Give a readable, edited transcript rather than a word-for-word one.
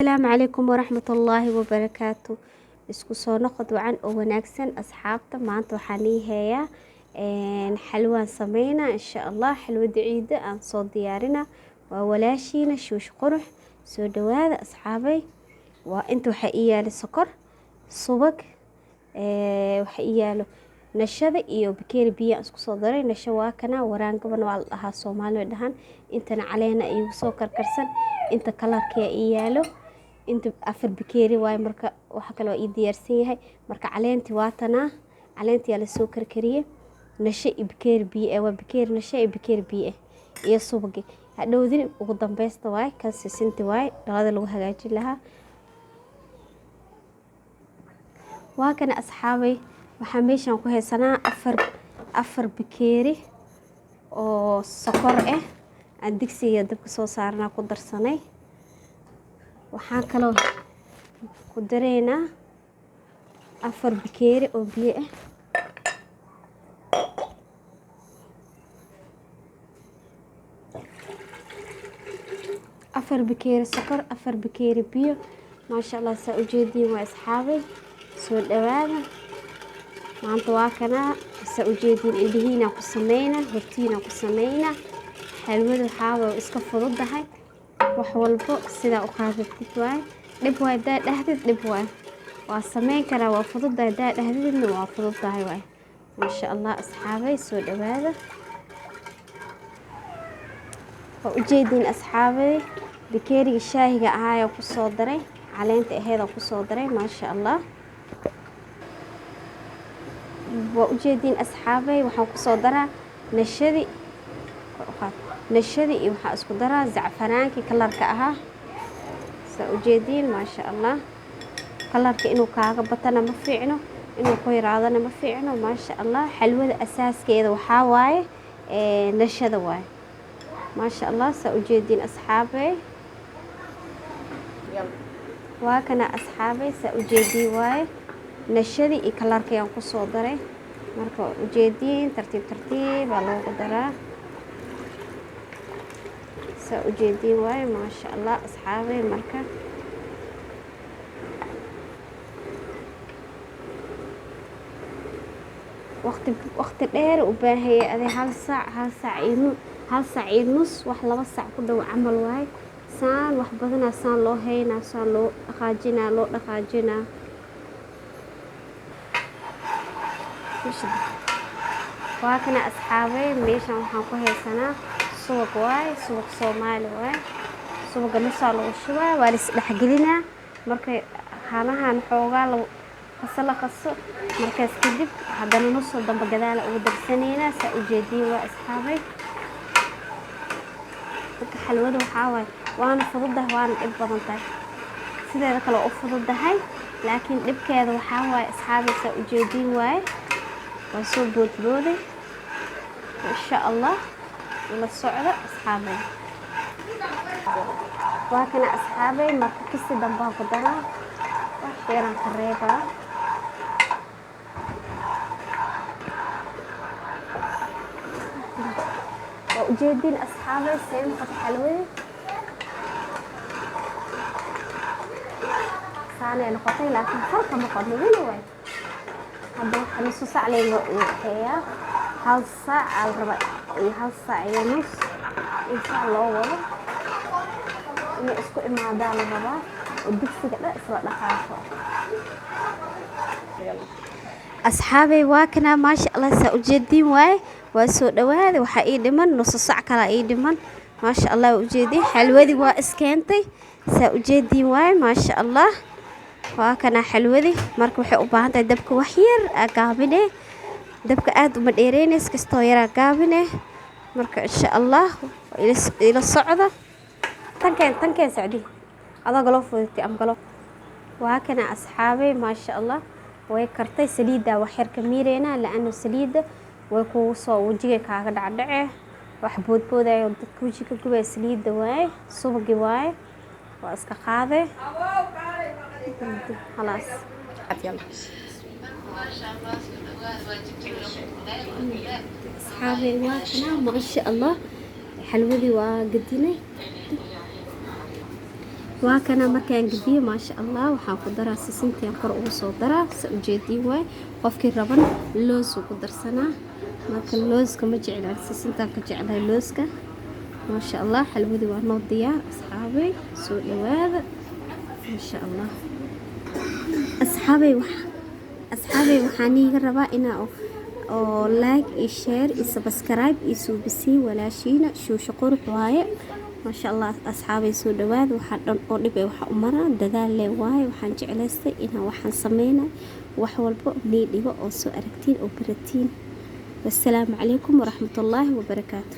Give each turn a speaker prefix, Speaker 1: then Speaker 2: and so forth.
Speaker 1: Asalaamu calaykum waraxmatullaahi wabarakaatu. Isku soo noqod wacan oo wanaagsan, asxaabta. Maanta waxaan ii heeyaa xalwaan sameynaa, insha Allah, xalwada ciida aan soo diyaarina. Waa walaashiina Shuush Qurux. Soo dhawaada, asxaabay. Waa inta waxaa ii yaalo sokor, subag, waxaa ii yaalo nashada iyo bakeeri biyo aan isku soo daray. Nasho waa kana, waraangabana waa la dhahaa, Soomaali way dhahaan. Intana caleena iigu soo karkarsan, inta kalarkiyaa ii yaalo, inta 4 bakeeri waaye. Marka waxa kale waa ii diyaarsan yahay. Marka caleentii waa tanaa, caleentii yaa lasoo karkariyey, nasho iyo bakeeri biyo ah. Waa bakeeri nasho iyo bakeeri biyo ah iyo subagi. Hadhowdin ugu dambeysta waaye kan sisinti waaye, dhalada lagu hagaajin lahaa. Waa kana, asxaabay. Waxaa meeshaan ku haysanaa 4 bakeeri oo sokor ah aan digsiga dabka soo saarnaa ku darsanay. Waxaan kaloo ku dareynaa 4 bakeeri oo biyo ah. 4 bakeeri sokor, 4 bakeeri biyo. Maasha Allah, saa ujeediin waa, asxaabay. Soo dhawaada. Maanta waa kanaa, saa ujeediin, indhihiinaa ku sameyna, hortiinaa ku sameyna. Xalwada waxaa iska fududahay, wax walbo sidaa u qaadatid waaye. Dhib waay hadaa dhahdid, dhib waay, waa sameyn karaa, waa fududahay hadaa dhahdidna, waa fududahay waay. Maasha Allah, asxaabay, soo dhawaada. Waa ujeediin, asxaabay, bakeeriga shaahiga ahaayoo kusoo daray, caleenta aheedoo kusoo daray. Maasha Allah, waa ujeediin, asxaabay. Waxaan kusoo daraa nashadi, nashadi iyo waxaa isku daraa zacfaraankii kalarka ahaa. Saa ujeediin, maasha Allah. Kalarka inuu kaaga batana ma fiicno, inuu ku yaraadana ma fiicno. Maasha Allah, xalwada asaaskeeda waxaa waaye nashada waaye. Maasha Allah, saa ujeediin, asxaabay. Waa kana, asxaabay, saa ujeediin waaye. Nashadii iyo kalarka ayaan kusoo daray. Marka waa ujeediin, tartiib tartiib baa loogu daraa. Saa ujeediin waaye, maasha Allah, asxaabay. Marka waqti waqti dheer u baahaya, aday hal saac, hal saac iyo hal saac iyo nus, wax 2 saac ku dhow camal waaye. Saan wax badanaa saan loo haynaa, saan loo dhaqaajinaa, loo dhaqaajinaa. Waa kana, asxaabay. Meeshan waxaan ku haysanaa subag waaye, subag Soomaali waaye. Subaga nusaa lagu shubaa, waa la isdhexgelinaa. Markay halahan xoogaa la qaso, la qaso, markaas kadib haddana nusoo dambe gadaala ugu darsanaynaa. Saa ujeediin waa, asxaabay. Marka xalwada waxaa waaye, waana fududahay, waana dhib badan tahay. Sideeda kale waa u fududahay, laakiin dhibkeeda waxaa waaye, asxaabay, saa ujeediin waaye, waa soo boodbooday. Insha Allah, ila socda, asxaabay. Waa kana, asxaabay. Marka kasi dambaan ku daraa, wax yaraan ka reebaa. Waa ujeediin, asxaabay, see noqota xalwadi. Saanay noqotay, laakiin farka ma qodno weli waay. Hadda waxa nusu saac layga waxeeyaa, hal saac aa la rabaa iyo hal saac iyo nus in saac loo wado inay isku imaadaa la rabaa oo digsiga dhan isla dhaqaaqo. Asxaabay, waa kana, maasha Allah, saa ujeediin waaye. Waa soo dhawaada. Waxaa ii dhiman nusu sac kalaa ii dhiman. Maasha Allah, waa ujeediin, xalwadii waa iskeentay. Saa ujeediin waaye, maasha Allah. Waa kana xalwadi. Marka waxay u baahan tahay dabka wax yar aa gaabine, dabka aada uma dheereynaysa, kastoo yaraa gaabine. Marka insha Allah, ila socda. Tankeen, tankeen sacdi adoo galoo fudatay ama galoo. Waa kana, asxaabay, maasha Allah, way kartay. Saliiddaa wax yar ka miireynaa, la-ano saliidda way kugu soo wejiga kaaga dhacdhace, wax boodboodayo dadka wejiga gubaya saliidda waaye, subagi waaye. Waa iska qaade, khalaas. Asxaabay, waa kana, maasha Allah, xalwadii waa gadinay. Waa kana markaan gediyo, maasha Allah, waxaan ku daraa sisintaan kor ugu soo daraa. Sa ujeediin waay, qofkii raban loosuu ku darsanaa. Marka looska ma jeclaan, sisintaan ka jeclahay looska. Maasha Allah, xalwadii waa noo diyaar. Asxaabay, soo dhawaada, maasha Allah. Asxaabay, waxaan iiga rabaa inaa oo like iyo share iyo subscribe iyo suubisiin walaashiina Shuusho Qurux waaye. Maasha Allah, asxaabay, soo dhawaada. Waxaa dhan oo dhib ee waxa u maraa dadaal le waaye. Waxaan jeclaystay inaan waxaan sameynay wax walbo nii dhigo oo soo aragtiin oo baratiin. Wassalaamu calaykum waraxmatullaahi wabarakaatu.